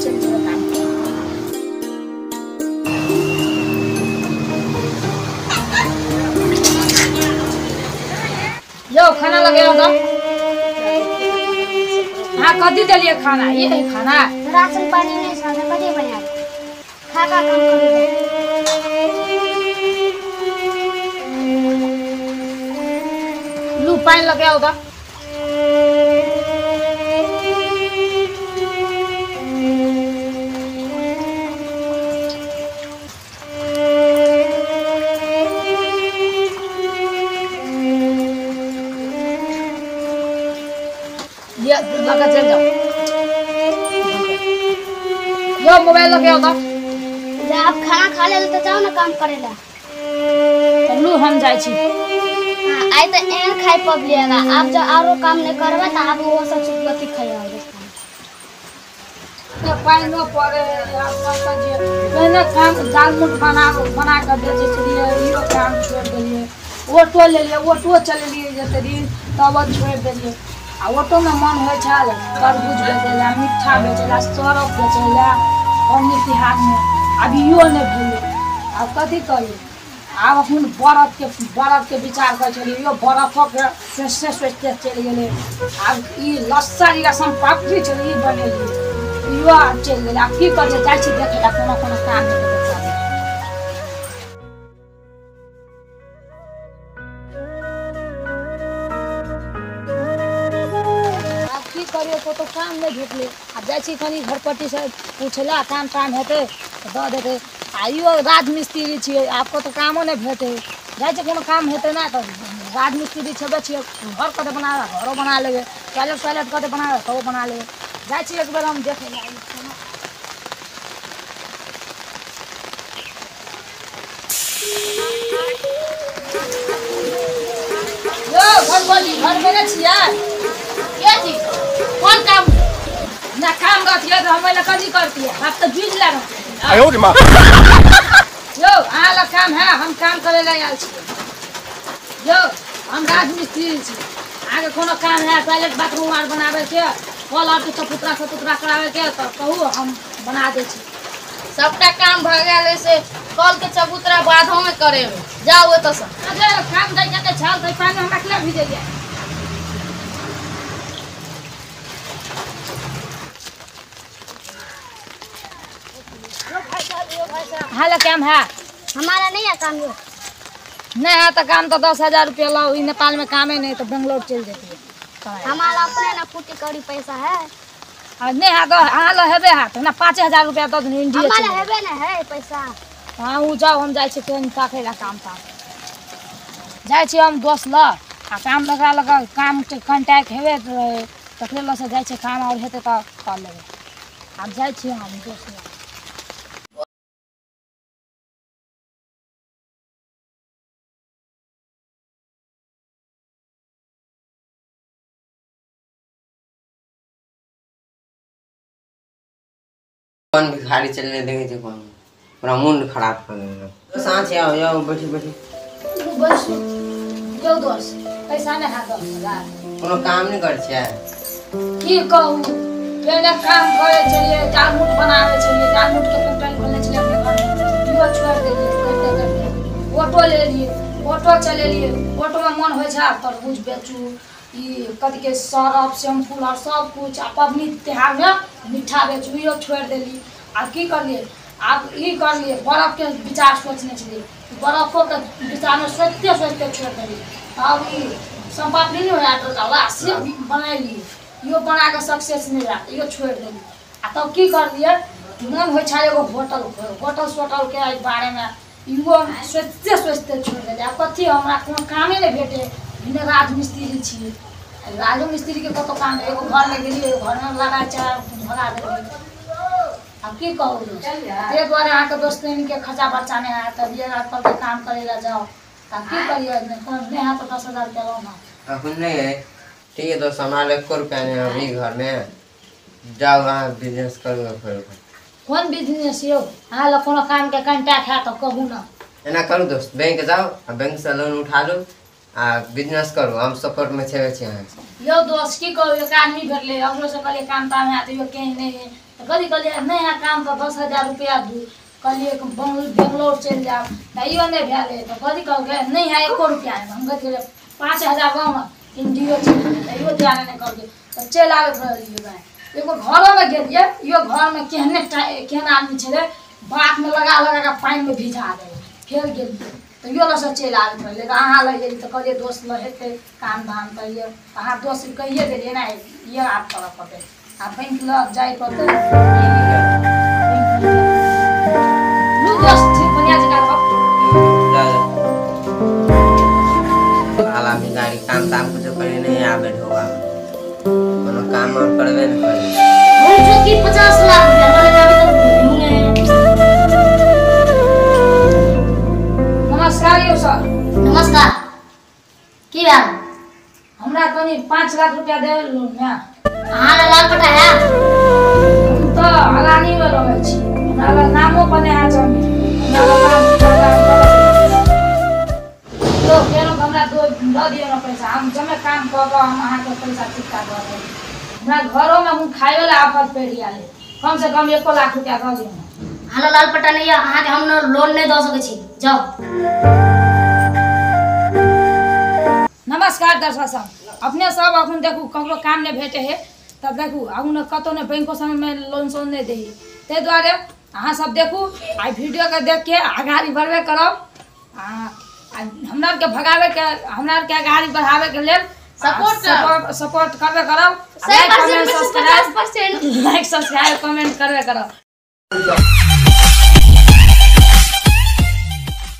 चलि जेबै काम। यो खाना लगाओ तो। हाँ कथी देलिए खाना? ये है खाना। राशन पानी नहीं सादा कथी बना खा का काम करू। लू पानी लगाओ तो। ये लगा चल जाओ। यो मोबाइल लगे होगा। जब आप खाना खा ले तो जाओ ना काम करेला। लू हम जाय छी। हां आई तो एन खाई पब लिएगा। आप जो आरो काम नहीं करबे त आप वो सब कथी खाइओगे। तो पानी न पड़े आप माता जी पहले काम दाल मूठ बना बना के बेचै छलियै, इहो काम छोड़ देलियै। ऑटो लेलियै, ऑटो चलेलियै जते दिन तब छोड़ देलियै। आ ऑटो में मन होइ छल तरबूज बेचै ला, मिठा बेचै ला, सरफ बेचै ला पबनी तिहार में। आब इहो नहि भेलै। आब कथी करियै? आब अखन बरफके विचार करै छलियै, इहो बरफके सोचिते सोचिते चलि गेलै। आब ई लस्सा रसम पापड़ी छलै ई बनेलियै, इहो आब चलि गेलै। आब की करियै? जाइ छी देखै ला कोनो कोनो काम हेतै। करियो तो काम नहीं भेटलै। आब जाइ छी कनि घरपट्टी से पूछै ला, काम ताम हेतै तऽ दऽ देतै। आ इहो राजमिस्त्री छियै, आब कतौ कामो नहि भेटै। जाइ छै कोनो काम हेतै ना तऽ राजमिस्त्री छेबे छियै, घर कतऽ बना घरो बना लेबै, टॉयलेट टॉयलेट कतऽ बना तबो बना लेबै। जाइ छी एक बेर हम देखै ला। यौ घरपट्टी घरमे नहि छियै? के जी कौन काम ना काम रहतियै तऽ हम एहि कथी करतियै? आप तऽ जुझ लागल। आयो रे माँ। यौ अहाँ लग काम है, हम काम करे ला आयल छियै। यौ हम राजमिस्त्री छी, अहाँके कोनो काम है टॉयलेट बाथरूम आर बनाबैके, कल आरके चबूतरा सतुतरा कराबैके तऽ कहू हम बना दै छी। सबटा काम भऽ गेल से कल के चबूतरा बाधो में करेबै। जाउ ओतऽसँ। अरे काम दै के छल तऽ पानि हमरा किया भिजैया? हाँ काम है हमारा नहीं है काम। यो नहीं है तो काम तो 10,000 रुपया लाओ। नेपाल में काम है नहीं तो बेंगलोर चल जाती है। हमारा अपने ना फूटी कौड़ी पैसा है। और नहीं है तो हाँ लो हेबे है तो ना 5,000 रुपया दो इंडिया। हमारा हेबे ना है पैसा। हाँ वो जाओ हम जाए छी ताके ला काम ताम जाए छी हम दोस्त ल आ काम लगा लगा काम के कॉन्टैक्ट हेबे तकरे ल से जाए छी काम और हेतै तऽ कर लेबै। आब जाए छी हम दोस्त ल। कौन भिखारी चलने देखे छे कौन पूरा मुंड खराब कर देलक। साँझ आओ जाओ बैठी बैठी बस। यो दोस्त पैसा नहीं है 10,000। कोनो काम नहीं कर छे की कहू? पहले काम करे छलियै, दालमूठ बनावे छलियै, दालमूठ के कंपनी खोलने छलियै अपने घर में, इहो छोड़ देलियै। करते करते ऑटो लेलियै, ऑटो चलेलियै। ऑटो में मन होइ छै तरबूज बेचू, ई कथी के सरफ शैम्पू और सब कुछ। आ पबनी त्योहार में मीठा बेचू, इहो छोड़ देली। आ की करलियै? आब ई करलियै बरफके विचार सोचने छलियै, बरफोके विचारमे सोचिते सोचिते छोड़ देलियै। तब ई सोनपापड़ी नहि होय से बनेलियै, इहो बना कऽ सक्सेस नहि भेल, इहो छोड़ि देलियै। आ तब की करलियै? मन होइ छै एगो होटल होटल सोटलके बारेमे, इहो सोचिते सोचिते छोड़ि देलियै। आब कथी हमरा कोनो कामे नहि भेटै। हिने राजमिस्त्री छियै, राजो मिस्त्रीके कतहु काम एगो घरमे गेलियै, एगो घरमे लगा चाहे भगा देलियै। आब की कहू दोस्त, ताहि दुआरे अहाँके दोस्तनीके खर्चा बर्चा नहि हैत तब ये आजकल काम करै लए जाओ। आब की करियै? नहि हैत तऽ 10,000 रुपया लाउ ना। अखन नहीं है ठीक है दोस्त, हमारा 1 रुपया नहीं अभी घर में। जाओ अहाँ बिजनेस करू। फिर कोन बिजनेस यौ? अहाँ लग कोनो कामके कॉन्टैक्ट है तऽ कहू ना। एना करू दोस्त, बैंक जाओ आ बैंक से लोन उठा लू आ बिजनेस करू, हम सपोर्ट में छेबे छी अहाँ। यौ दोस्त की कहू, एक आदमी भेटलै, ओकरो से कहलियै काम ताम है तऽ यौ कहीं नहीं है। तऽ कथी कहलियै नहि है काम तऽ 10,000 रुपया दू। कहलियै बेंगलोर चलि जायब, तैयो नहि भेलै। तऽ कथी कहलकै नहि है एको रुपया। हम कथी कहलियै 5,000 गाँव इंडियो चलि गेलै, तैयो तैयार नहि कहलकै। तऽ चलि आबैत रहलियै गाँव। एगो घरोमे गेलियै, इहो घरमे केहने केहन आदमी छलै, बातमे लगा लगा कऽ पानिमे भिजा दै। फेर गेलियै तैयो लग से चलि आबैत रहलियै। तऽ अहाँ लग गेलियै तऽ कहलियै दोस्त लग हेतै काम धाम, तऽ अहाँ दोस्त कहिए देलियै ने इएह आब करऽ पड़तै, आ बैंक लग जाय पड़तै। लू दोस्त ठीक बढ़िआँ जकाँ रहब। साला भिखारी काम ताम कुछो करे नहीं आबे ढोगा कोनो काम और करबे न करे। जो कि 50 लाख रुपया लऽ अभी तक नहीं है। नमस्कार यौ सर। नमस्कार। की भेल? हमरा कनि 5 लाख रुपया दे लोन में। अहाँ लग लाल पटा है? हम तऽ अलानी में रहै छी, हमरा लग नामो पर नहि है जमीन। हमरा लग तो केनो हमरा दऽ दियौ ने पैसा, हम जमे काम कऽ कऽ हम अहाँके पैसा चुकता कऽ देब। हमरा घरोमे हम खाइयो लए आफत पड़ि गेल, कम से कम 1 लाख रुपया दऽ दियौ। अहाँ लग लाल पटा नहीं है, अहाँके हम लोन नहीं दऽ सकै छी, जाओ। नमस्कार दर्शक सब, अपने सब अखन देखू ककरो काम नहीं भेटे है तब देखू अखन कतौ ने बैंको सबमे लोन सोन नहीं दे, ताहि दुआरे अहाँ सब देखू आ वीडियो के देख के अगाड़ी बढ़बे करब। आ हमरा आरके भगावे के, हमरा आरके अगाड़ी बढ़ावे के लेल सपोर्ट करबे करब। 100% लाइक सब्सक्राइब कमेंट करबे करब।